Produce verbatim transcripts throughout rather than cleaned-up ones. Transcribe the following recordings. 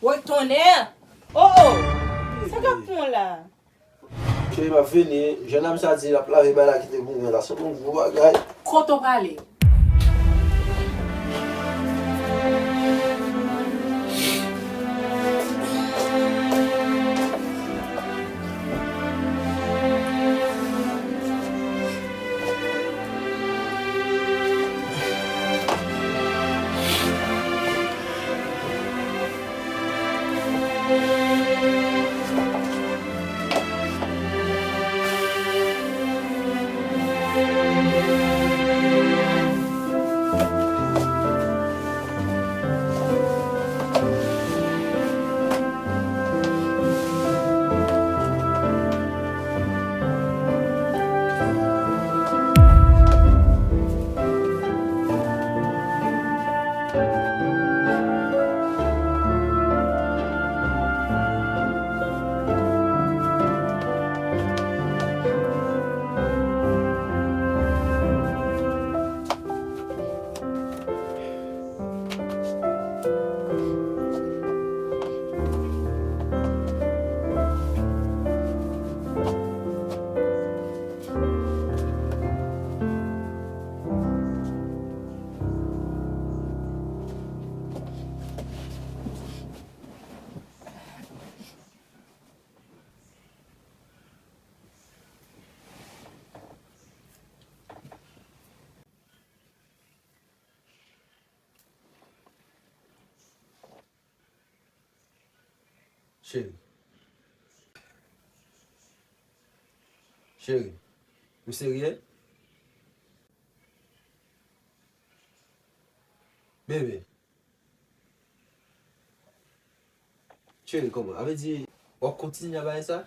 Woy tonnè! Oh, oh! Sa k ap pran w la? Cheri, m ap vini. Jennonm sa di l ap lave bay la kite pou mwen la. Se yon gwo bagay. Kote w prale? Cheri. Cheri, ou serye? Bebe. Cheri, kòman? A vle di, w ap kontinye a bagay sa?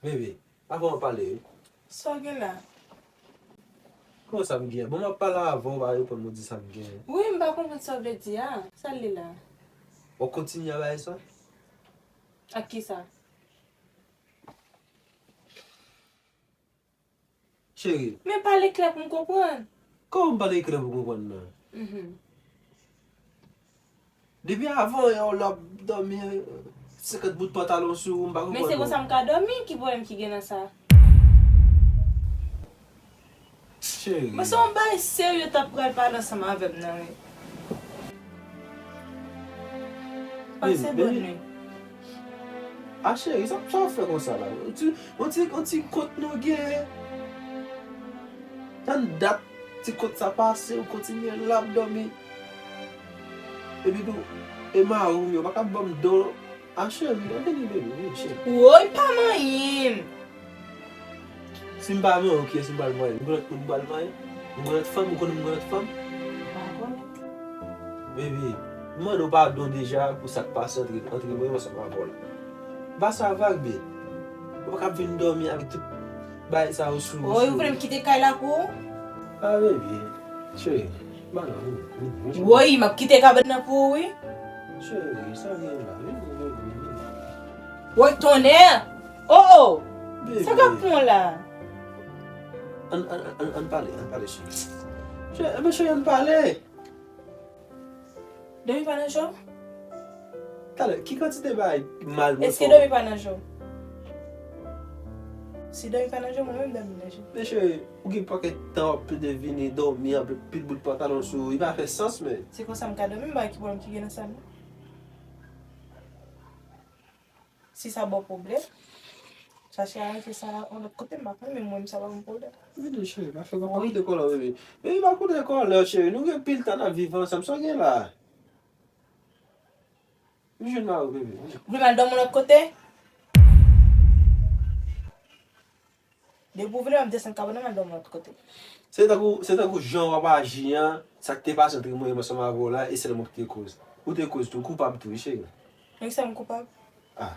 Bebe, avan w pale, wi. Sa w gen la? Kòman sa m gen? Bon, m ap pale avè w, w pa reponn mwen, di sa m gen. Wi, m pa konprann sa w vle di a. Sa l ye la? W ap kontinye a bagay sa? Ak kisa? Cheri. Men pale klè pou m konprann. Kòman m pale klè pou w konprann nan? Mhm. Depi avan yè w la w ap dòmi senkant bout pantalon sou ou, m pa konprann non. Men se konsa m ka dòmi, ki pwoblèm ki gen nan sa? Cheri. Men se yon bagay serye w t ap pral pale ansanm avè m nan, wi. Pase bòn nwit. A cheri, sa, sa w fè konsa la? Yon ti, yon ti, yon ti kont nou genyen. Tann dat ti kont sa pase, ou kontinye la ap dòmi. Epi tou, e mari w yo pa ka ban m do. A cheri, ann vini bebe, vini cheri. Woy, pa manyen m. Si m pa manyen w, kiyès m pral manyen? M gwannèt moun m pral manyen? M gwannèt fanm, ou konnen m gwannèt fanm? M pa konnen. Baby, m mande w padon deja pou sa k pase antre, antre mwen menm ansanm avè w la. M pa sa vag, baby. Ou pa ka vin dòmi avèk tout bagay sa yo sou ou. Woy, ou vle m kite kay la pou ou? A, baby. Cheri, ba non, vini, vini, vini. Woy, m ap kite kabann nan pou ou, wi. Cheri, sa gen la? Vini, vini, vini. Woy, tonnè! Oh, oh! Bebe. Sa k ap pran w la? Ann, ann, ann, ann pale, ann pale, cheri. Cheri, men cheri, ann pale. Dòmi pa nan je w? Talè, ki kantite bagay mal mwen fè w? Èske dòmi pa nan je w? Si dòmi pa nan je w, mwen menm dòmi nan je w. Men cheri, ou gen pakèt tan w ap plede vini dòmi anpil bout pantalon sou ou, li pa fè sans, men. Se konsa m ka dòmi, m pa wè ki pwoblèm ki gen nan sa, non. Si sa ba w pwoblèm, chache aranje sa yon lòt kote, m pa konnen, men mwen menm sa pa ban m pwoblèm. Vini, cheri, pa fè, pa koute kòlè w, bebe. Bebe, pa koute kòlè w, cheri. Nou gen pil tan n ap viv ansanm. Sa w gen la? Vin jwenn mari w, bebe. Ou vle m al dòmi yon lòt kote? Depi w vle, m ap desann kabann nan, m al dòmi lòt kote. Se tankou, se tankou jan w ap aji an, sa k te pase antre mwen menm ansanm avè w la, e sèl mwen ki te koz. Ou te koz tou, ou koupab tou, wi, cheri. Men sa m koupab? Ah.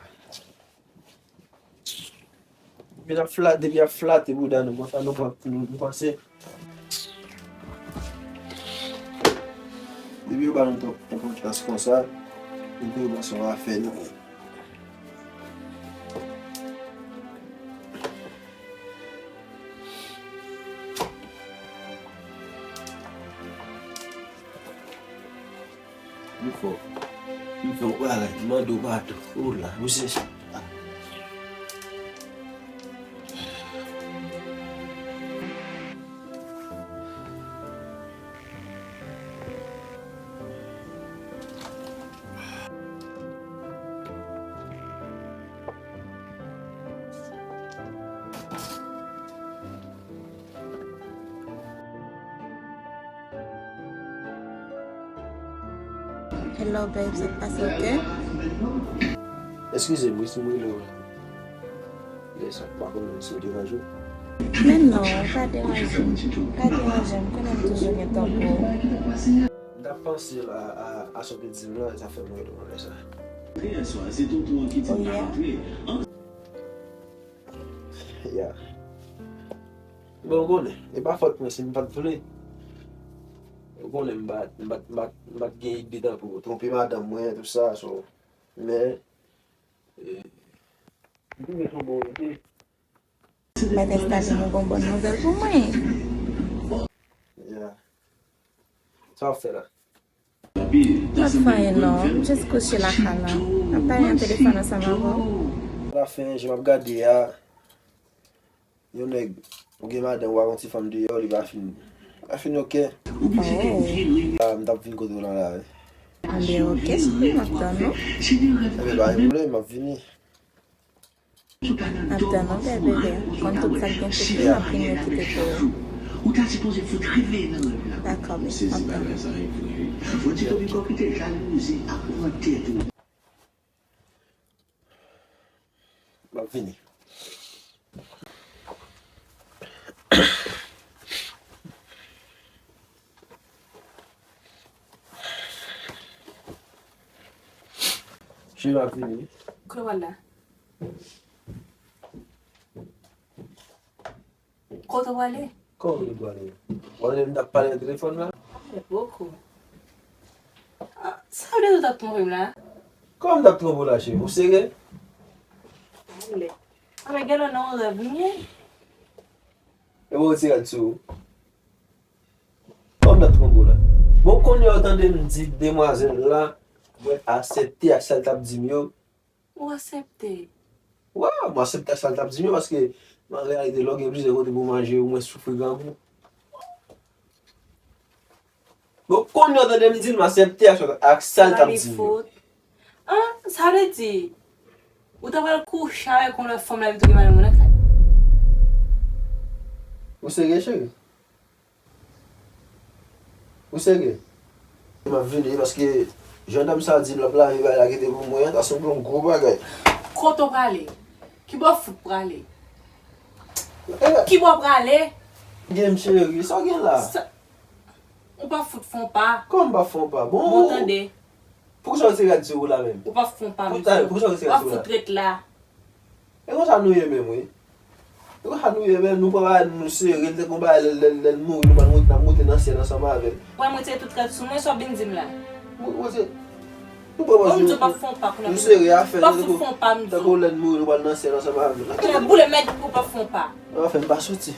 Depi n ap flate, depi y ap flate bouda nou konsa, nou pa, nou, nou panse. Depi yo ba nou twòp enpòtans konsa, nou tou yo panse yon afè nou. M fè w, m fè w bagay, m mande w padon. Ou la, ou se sa. Hello, babe, sa t pase oke? Eskize m, wi, si m rele w la. Lè sa, m pa konnen si m deranje w. Men non, ou pa deranje m. Ou pa deranje m, m konnen m toujou gen tan pou ou. M t ap panse a, a, a sa w te di m lan, e sa fè m rele w lè sa. Oh, yeah? Yeah. Bon, ou konnen, e pa fòt mwen si m pa t vle. Ou konnen m pa, m pa, m pa, m pa t gen ide tankou twonpe madanm mwen, tou sa, so, men, e, m twouve se yon bon ide. Mèt Estali, nou gon bòn nouvèl pou mwen. Yeah. Sa w ap fè la? M ap fè anyen non, m jis kouche lakay la. M ap pale nan telefòn ansanm avè w. Lafen, jan m ap gade a, yon nèg, ou gen madanm, ou ak yon ti fanm deyò, li pa fin, pa fin oke. Oh. A, m t ap vin kote w lan la, wi. Anben, oke, cheri, m ap tann ou. Enben, pa gen pwoblèm, m ap vini. M ap tann ou, bèbè, bèbè. Konn tout sa k gen pou fè, m ap vini kite pou ou. Ou ta sipoze fout reve nan rèv la. Dakò, bèbè, m ap tann ou. M ap vini. Cheri, m ap vini. Kote w al la? Kote w prale? Kòman kote w prale? Ou tande m t ap pale nan telefòn la? Pale poko. Ah, sa vle di w t ap twonpe m la? Kòman m t ap twonpe w la, cheri? Ou serye? Pale. Ah, men gen lè nan yon rèv m ye. E bon, ti rad sou ou. Kòman m t ap twonpe w la? Bon, kounye a ou tande m di demwazèl la, mwen aksepte ak sa l t ap di m yo. Ou aksepte? Wi, mwen aksepte ak sa l t ap di m yo, paske, an reyalite, lè w gen plizyè kote pou w manje, ou mwen soufri grangou. Bon, kounye a w tande m di l, m aksepte ak sa, ak sa l t ap di m yo. An, sa vle di, ou ta pral kouche avèk yon lòt fanm la epi tou gen madanm ou nan kay? Ou serye, cheri? Ou serye? M ap vini, paske jan dam sa di m l ap lave bagay la kite pou mwen an, ta sanble yon gwo bagay. Kote w prale? Kibò w fout prale? Kibò w prale? Gen m cheri, sa w gen la? Ou pa fout fè yon pa. Kòman m pa fè yon pa? Bon, tande. Poukisa w retire rad sou ou la menm? Ou pa fout fè yon pa, mesye. Poukisa w retire rad sou ou la? W ap fout ret la. E konsa nou ye menm, wi. E konsa nou ye menm, nou pran bagay nou sere l tankou yon bagay lè, lè, lè l mouri, nou pral monte, n ap monte nan syèl ansanm avè l. Ou pral retire tout rad sou mwen, sa w ap vin di m la? Ou, ou se, nou pran pòz nou, nou sere afè nou tankou, tankou lè l mouri, nou pral nan syèl ansanm avè l. Ou pa fout fè yon pa, m di w. Ou pa fout fè yon pa, m di w. Anfen, m pa soti.